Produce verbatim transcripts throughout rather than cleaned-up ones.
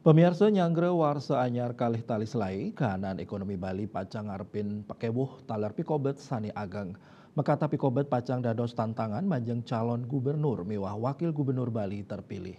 Pemirsa, nyanggra warsa anyar kalih tali selai, kahanan ekonomi Bali pacang ngarepin pakewuh taler pikobet sane ageng. Makata pikobet pacang dados tantangan majeng calon gubernur miwah wakil gubernur Bali terpilih.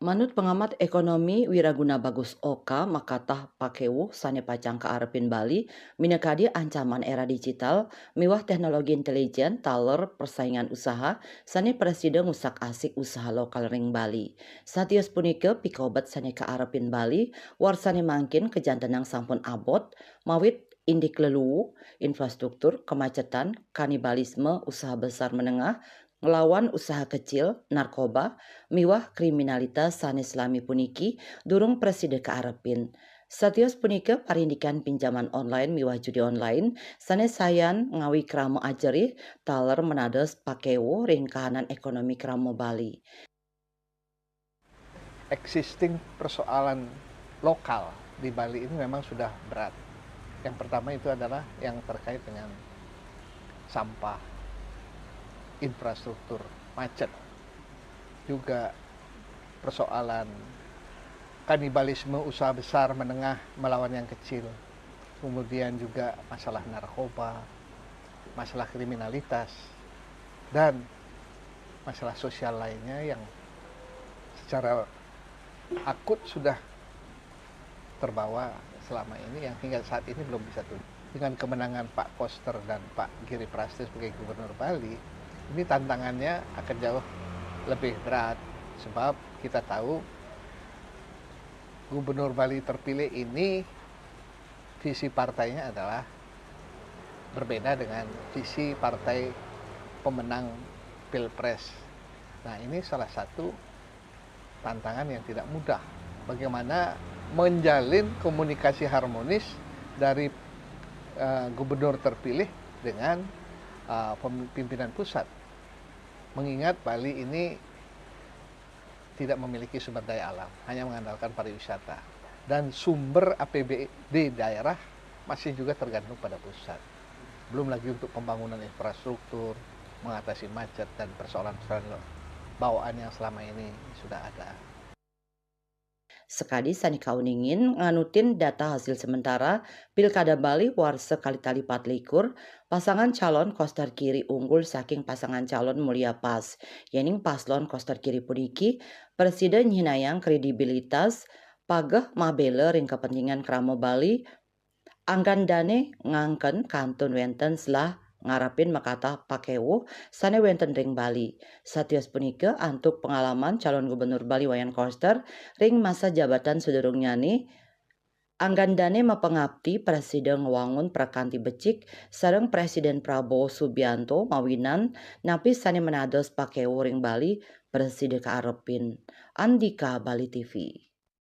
Manut pengamat ekonomi Wiraguna Bagus Oka, makatah pakewuh sane pacang kaarepin Bali minakadi ancaman era digital miwah teknologi intelijen taler persaingan usaha sane prasida ngusak-asik usaha lokal ring Bali. Satios punika pikobet sane kaarepin Bali warsane mangkin kajantenang sampun abot, mawit indik leluu, infrastruktur, kemacetan, kanibalisme, usaha besar menengah, nglawan usaha kecil, narkoba, miwah kriminalitas sane selami puniki durung prasida kaarepin. Satios punika parindikan pinjaman online miwah judi online sane sayan ngawi krama ajerih taler menados pakewuh ring kahanan ekonomi krama Bali. Existing persoalan lokal di Bali ini memang sudah berat. Yang pertama itu adalah yang terkait dengan sampah, infrastruktur, macet. Juga persoalan kanibalisme usaha besar menengah melawan yang kecil. Kemudian juga masalah narkoba, masalah kriminalitas, dan masalah sosial lainnya yang secara akut sudah terbawa selama ini, yang hingga saat ini belum bisa tuntas. Dengan kemenangan Pak Koster dan Pak Giri Prastyo sebagai Gubernur Bali, ini tantangannya akan jauh lebih berat, sebab kita tahu Gubernur Bali terpilih ini visi partainya adalah berbeda dengan visi partai pemenang Pilpres. Nah, ini salah satu tantangan yang tidak mudah. Bagaimana menjalin komunikasi harmonis dari eh, gubernur terpilih dengan eh, pem- pimpinan pusat. Mengingat Bali ini tidak memiliki sumber daya alam, hanya mengandalkan pariwisata. Dan sumber A P B D daerah masih juga tergantung pada pusat. Belum lagi untuk pembangunan infrastruktur, mengatasi macet, dan persoalan-persoalan bawaan yang selama ini sudah ada. Sekadi sane kauningin nganutin data hasil sementara Pilkada Bali warsa kalih tali patlikur, pasangan calon Koster Giri unggul saking pasangan calon Mulia Pas. Yening paslon Koster Giri puniki prasida nyihnayang kredibilitas, pageh mabela ring kapentingan krama Bali, anggandane ngangken kantun wenten selah ngarepin makatah pakewuh sane wenten ring Bali. Satios punika antuk pengalaman calon gubernur Bali Wayan Koster ring masa jabatan sadurungnyane, anggandane mapangapti prasida ngwangun prakanti becik sareng Presiden Prabowo Subianto mawinan napi sane menados pakewuh ring Bali prasida kaarepin. Andika Bali T V.